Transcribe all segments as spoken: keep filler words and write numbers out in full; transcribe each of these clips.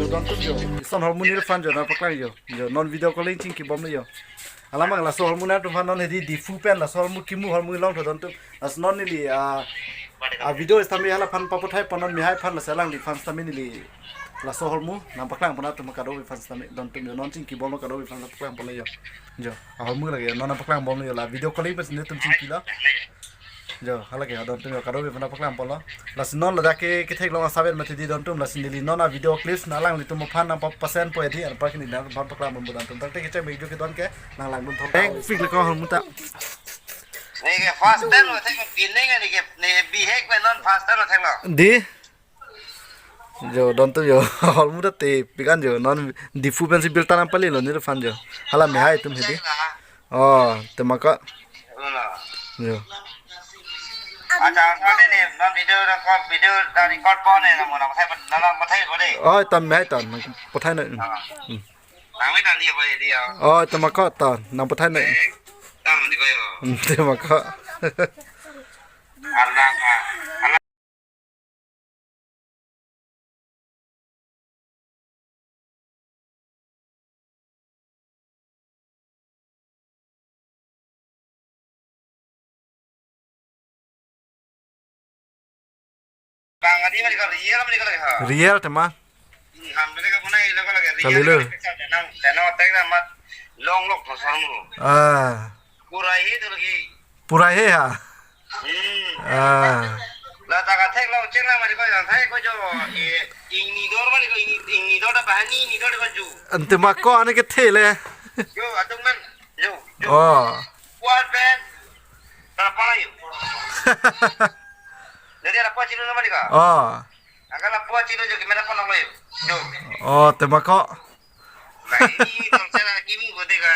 Dontum jo, ison hormu neliphan jo nangpaklang jo. Jo, non video calling chingkibomlo jo. Alamang laso hormu nangtumphan non hedi Diphu pen laso hormu kimu hormu longtho dontum. Laso non neli, ah, ah, video sitame halaphan paputhai pon non mehai aphan laso alangliphan sitame neli laso hormu nangpaklangpon atum kadokavephan sitame dontum jo, non chingkibomlo kadokavephan nangpaklangponlo jo. Jo, ahormu lake jo, non nangpaklangponlo jo, la video calling pensi netum chingkilo. Jo, halake jo dontum jo kadokavephan nangpaklangponlo. Lasi non ladak ke ketheklong asaben mati di dontum, lasi neli non a video clips nang alanglitum aphan nangpa-, pasenpo hedi, anparke neli nangphan paklangponpo dontum. Tangte kecheng me jo kedon ke nang langdun thok. Ek fik le ko hormu ta. Neke first time lo thek pining neke ne bihek pen non first time lo theklo. Di. Jo, dontum jo, hormu ta tepik an jo, non Diphu pensi birta nangpalelo neliphan jo. Hala mehai atum hedi. Oh, tema ko. Ulo. Jo. Acha, kau ni, non video, kau video dari kau pon ni, namun apa saya, non apa saya boleh. Oh, tam mehai tam, pathai na. Ah. Hmm. Nang mehai tam dia boleh dia. Oh, tema ko tam, nangpathai na. Eh, tam di ko yo. Hmm, tema ko. Alang, ah, alang. Bang adi mani ko real mani ko lagi ha. Real tema. Hmm, ham bele ka bunai lo ko lagi real. Kalilo. Tenang, tenang tek na mat long lok thosar mu. Ah. Pura hi tu lagi. Pura hi ha. Hmm. Ah. La ta ka theklong cheng la mari ko yang thai ko jo. E, ingni dor mari ko, ingni, ingni dor da bahani, ingni dor ko ju. Ante ma ko ane kethe le. Jo, atum man. Jo, jo. Oh. Kuat pen. Tara pala yo. Jadi ada apa chino mari ka? Oh. Angkala po chino jo kimera kono lo yo. Jo. Oh, tema ko. Nah, ini tolsel lagi minggu tiga.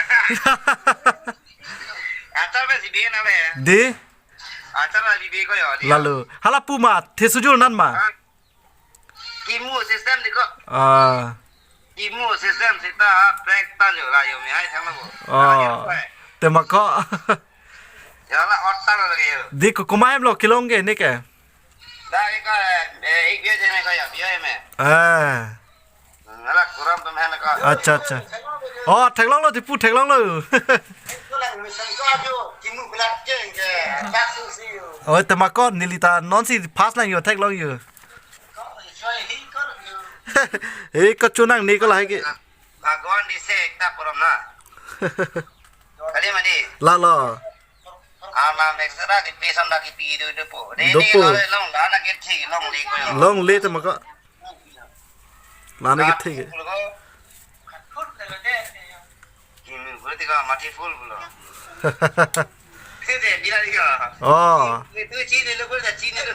Atar be si bien apa ya? Di? Atar lagi be ko yo, di. Lalu, hala pu ma, the sujul nan ma. Ah. Kimu system di ko. Ah. Kimu system sita break ta jo la yo mi hai thang lo. Oh. Tema ko. Ya la otta lo lagi yo. Di ko kuma hem lo kilong ke ne ke? Da, eka, eh, ek biya jene ka ya, biya he me. Ah. Hmm, ala kuram tum he na ka. Acha, acha. Oh, theklonglo, Diphu theklonglo. Ko lang mission ko ajo, kimu belat ke, ke, tak su si yo. Oh, tema ko, neli ta non si pass lang yo, theklong yo. Ko, so hi ko yo. Eh, ko chunang ni ko lahai ke. Bhagwan di se ekta kuram na. Kali mani. Lalo. Ana mexera di pesan da kipi do do po. Dei, dei, dopo. Long, long, la na ke thi, long le ko. Long le tema ko. La na ke thi. Full ko. Hmm, berarti ka mati full pulo. Dei, dei, bila di ka. Oh. Itu chini lo ko da chini lo.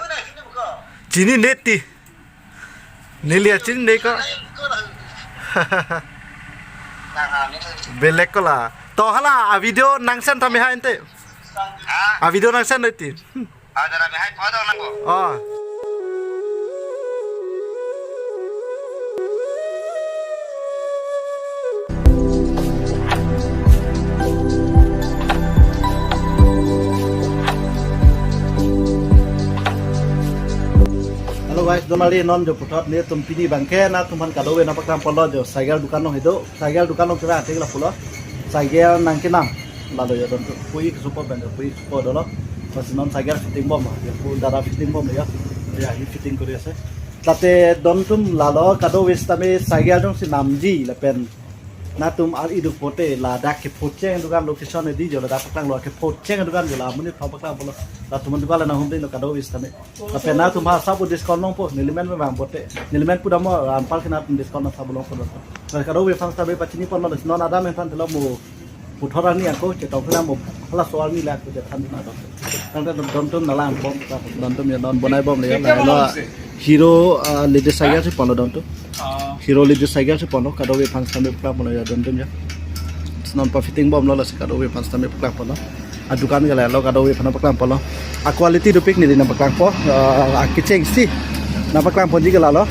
Chini neti. Neli achin de ko. Belek ko la. To hala a video nang send tame ha ente. Ha? A video nang send iti. Ada na hai foto nang ko. Oh. Hello guys, donali non jo puthot netum pini bangke nangtumphan kadokave nangpaklangponlo jo cycle dukan along hido, cycle dukan along kira atik lapulo, cycle nang kenam, lalo jo dontum pui kesupo ben pui kesupo dolo, pas non cycle fitting bom, jo pu dara fitting bom jo, ya hi fitting kori ase, tate dontum lalo kadokave sitame cycle jongsi namji lapen nangtum ar-i duk pote ladak kephocheng dukan location edi jo ladak paklanglo kephocheng dukan jo la amonit aphan paklangponlo. Latum dukan la nanghumri lo kadokave sitame. Lapen nangtum ha sabo discount longpo nelimen me bang pote. Nelimen pudamo anparke nangtum discount na sabo longpo. Kadokave aphan sitame pachiniponlo non adam aphan telo mo puthot arni ako chetong kena mo hala so arni la ako chethan na do. Tangte dontum nanglangbom. Dontum ya non bonai bomle ya la. Hero, ah, latest cycle si ponlo dontum. Ah. Hero latest cycle si ponlo, kadokave aphan sitame paklangponlo ya dontum ya. Non pa fitting bomlo lasi kadokave aphan sitame paklangponlo. A dukan ke lalo kadokave aphan paklangponlo. A quality dopik neli nangpaklangpo, ah, a kechengsi nangpaklangponji ke lalo.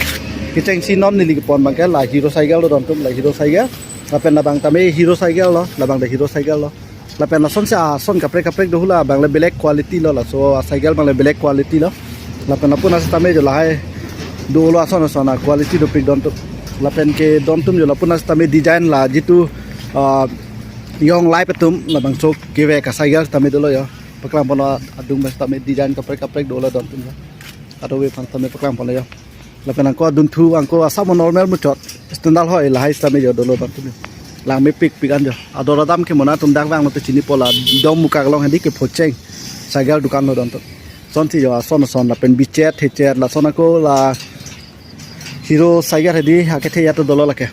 Kechengsi non neli kepon bangke la Hero cycle lo dontum, la Hero cycle. Lapen labang tame Hero cycle lo, labang ta Hero cycle lo. Lapen lason si ason kaprek kaprek do hula bang le black quality lo, laso a cycle bang le black quality lo. Lapen lapu na sitame jo lahai dolo ason ason a quality dopik dontum. Lapen ke don atum jo lapu na sitame design la jitu, ah, young life atum labangso kevek a-cycle sitame dolo jo. Paklang ponlo, adung ba sitame design kaprek kaprek dolo don atum jo. Kadokave aphan sitame paklang ponlo jo. Lapen angko adunthu angko asap normal muchot standard hoi lahai sitame jo dolo don atum jo. Lang mepik pik an jo. Ador adam ke mo na atum dak vanglo te chinipo, la Dongmukak along hedi ke Phocheng cycle dukan lo don atum. Lasonsi jo ason ason lapen bichet hechet lason ako la Hero cycle hedi akethe ajat ta dolo lake.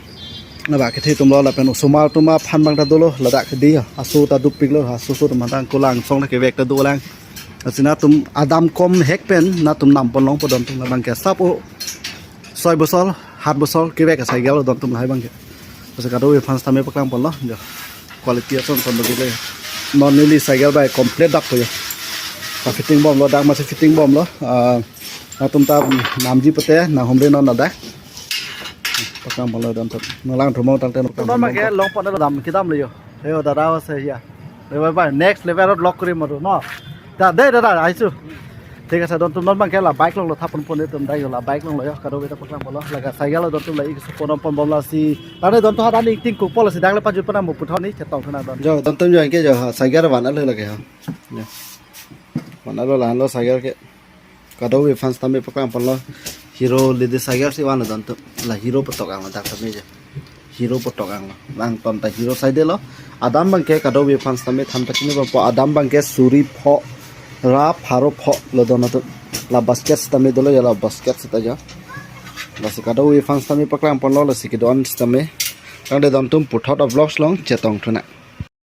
Naba akethe atum lo lapen osomar atum aphan abang ta dolo, ladak hedi aso ta dopiklo, aso so atum ta angko langsong lake vek ta dolang. Lasi na atum adam kom hek pen na atum nam pon longpo don atum, labang ke asap o soi bosor, hat bosor kevek a-cycle lo don atum lahai abang ke. Lasi kadokave aphan sitame paklang ponlo jo. Quality ason ason bagi le. Non neli cycle bai complete dakpo jo. Ta fitting bomlo, dak masi fitting bomlo. Ah, atum ta namji pute nanghumri non ladak. Paklang ponlo don atum. Nanglang thumong tangte nanglang. Don abang ke long ponlo, dam kedam lo jo. Ayo dada ase ya. Level bai next level ot lok kori madu no. Da de dada aisu. Thik ase don atum, non abang ke la bike along lo thap pon pon atum dai la bike along lo jo, kadokave ta paklang ponlo. Lake cycle lo don atum la ik su pon pon bom lasi. Tangte don atum hadak ingting kukpo lasi dak le pajut pana mo puthot ni chetong thuna don. Jo don atum jo ke jo ha, cycle van alo lake ha. Jo. Van alo, la-an lo cycle ke. Kadokave aphan sitame paklang ponlo. Hero ladies cycle si van lo don atum. La Hero patok ang lo dak sitame jo. Hero patok ang lo. Nang ton ta Hero side lo. Adam abang ke kadokave aphan sitame than pachini bompo. Adam abang ke suri pho ra pharo pho lo don atum. La basket sitame dolo jo, la basket sita jo. Lasi kadokave aphan sitame paklang ponlo, lasi kedo-an sitame. Tangte don atum puthot a-vlogs along chetong thuna.